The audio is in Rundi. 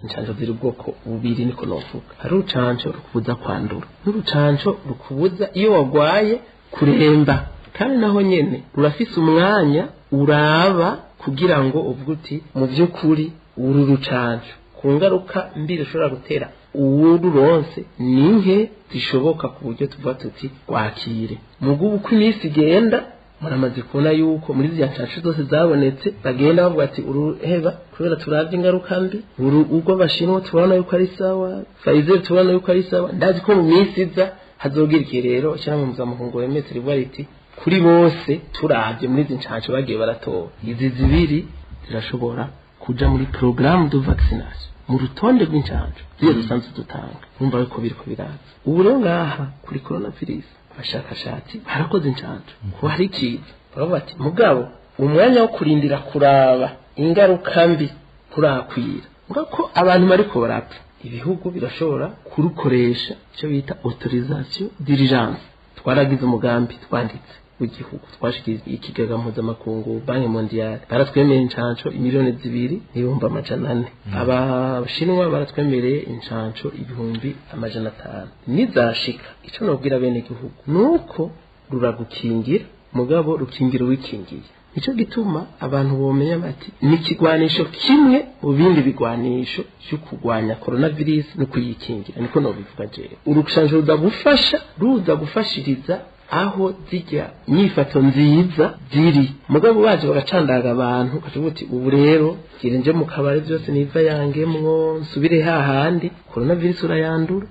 Incanco ziri ubwoko bubiri, niko novuga. Hari urucanco rukubuza kwandura n'urucanco rukubuza iyo wagwaye kuremba, kandi naho nyene rurafise umwanya uraba kugira ngo uvuge uti mu by'ukuri uru rucanco ku ngaruka mbi rushobora gutera uwururonse ni nke zishoboka, ku buryo tuvuga tuti rwakire. Mugubu uko iminsi igenda, muramaze kubona yuko muri ziriya nshanshu zose zabonetse bagenda bavuga ati uruheba kubera turavye ingaruka mbi, uru urwo bashinwa tubona yuko ari sawa, Pfizer tubona yuko ari sawa. Ndazi ko mu minsi iza hazogira igihe rero ishyirahamwe mpuzamakungu OMS rivuga riti kuri bose turavye muri izi nshanshu bagiye baratora, izi zibiri zirashobora kuja muri programme de vaccination, mu rutonde rw'inshanshu ziriya dusanzwe dutanga. Urumva yuko biriko biraza. Ubu rero ngaha kuri coronavirus, abashakashatsi barakoze inshanjo kuba hari ikiza, baravuga bati mugabo umwanya wo kurindira kuraba ingaruka mbi nturakwira, mugabo ko abantu bariko barapfa, ibihugu birashobora kurukoresha icyo bita autorisation d'urgence. Twaragize umugambi twanditse w'igihugu, twashikiye ikigega mpuzamakungu, Banque mondiale, baratwemereye inshanco 2,400,000. Abashinwa baratwemereye inshanco 500,000. Nizashika, ico nobwira bene igihugu nuko ruragukingira, mugabo rukingira uwikingiye. Nico gituma abantu bomenya bati ni ikigwanisho kimwe mu bindi bigwanisho cyo kurwanya coronavirus no kuyikingira. Niko nobivuga jewe. Urushanjo rudagufasha, ruza gufashiriza aho zijya nyifato nziza ziri, mugabo baje bagacandaga abantu ukavuga uti ubu rero ngira nje mu kabari byose niva yangemwo nsubire hahandi, coronavirus urayandura.